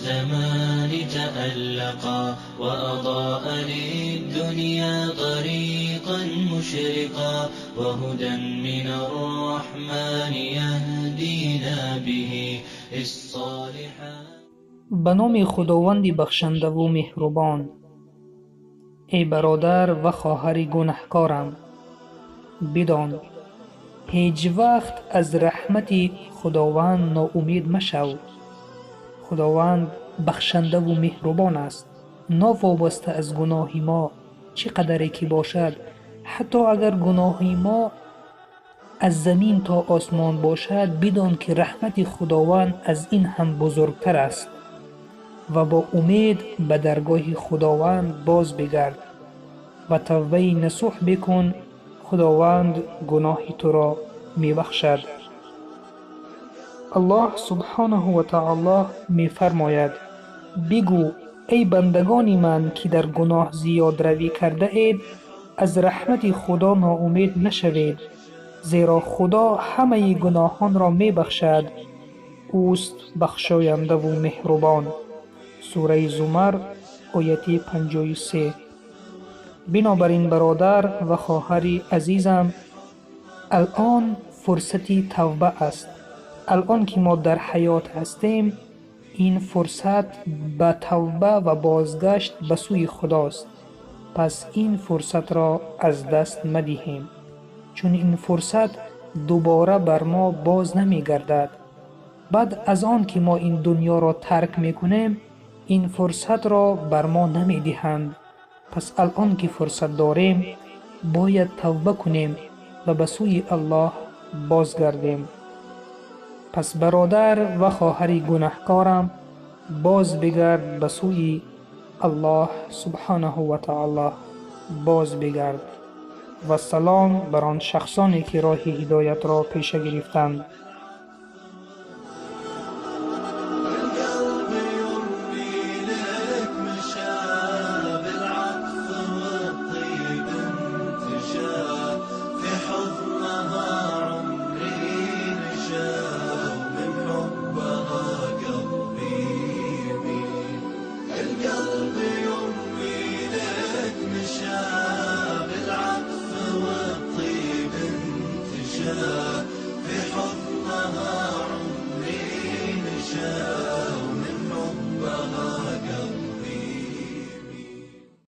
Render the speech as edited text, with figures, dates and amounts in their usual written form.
الزمان تألقا وأضاء للدنيا طريقا مشرقا وهدى من الرحمن يهدينا به للصالحات. Ба номи Худованди бахшандаву меҳрубон. Эй бародар ва хоҳари гунаҳкорам, бидон, ҳеҷ вақт аз раҳмати Худованд ноумед машав. Худованд бахшандаву меҳрубон аст, новобаста аз гуноҳи мо чӣ қадаре ки бошад. Ҳатто агар гуноҳи мо аз замин то осмон бошад, бидон, ки раҳмати Худованд аз ин ҳам бузургтар аст ва бо умед ба даргоҳи Худованд боз бигард ва тавбаи насӯҳ бикун. Худованд гуноҳи туро мебахшад. Аллоҳ субҳонаҳу ва таоло мефармояд: бигӯ, эй бандагони ман, ки дар гуноҳ зиёдравӣ кардаед, аз раҳмати Худо ноумед нашавед, зеро Худо ҳамаи гуноҳонро мебахшад, ӯст бахшояндаву меҳрубон. Сураи Зумар, ояти 53. Бинобар ин, бародар ва хоҳари азизам, алъон фурсати тавба аст. Алъон ки мо дар ҳаёт ҳастем, ин фурсат ба тавба ва бозгашт ба сӯи Худост. Пас ин фурсатро аз даст мадиҳем, чун ин фурсат дубора бар мо боз намегардад. Баъд аз он ки мо ин дунёро тарк мекунем, ин фурсатро бар мо намедиҳанд. Пас алъон ки фурсат дорем, бояд тавба кунем ва ба сӯи Аллоҳ бозгардем. Пас бародар ва хоҳари гунаҳкорам, боз бигард ба сӯи Аллоҳ субҳонаҳу ва таоло, боз бигард. Вассалом бар он шахсоне, ки роҳи ҳидоятро пеша гирифтанд.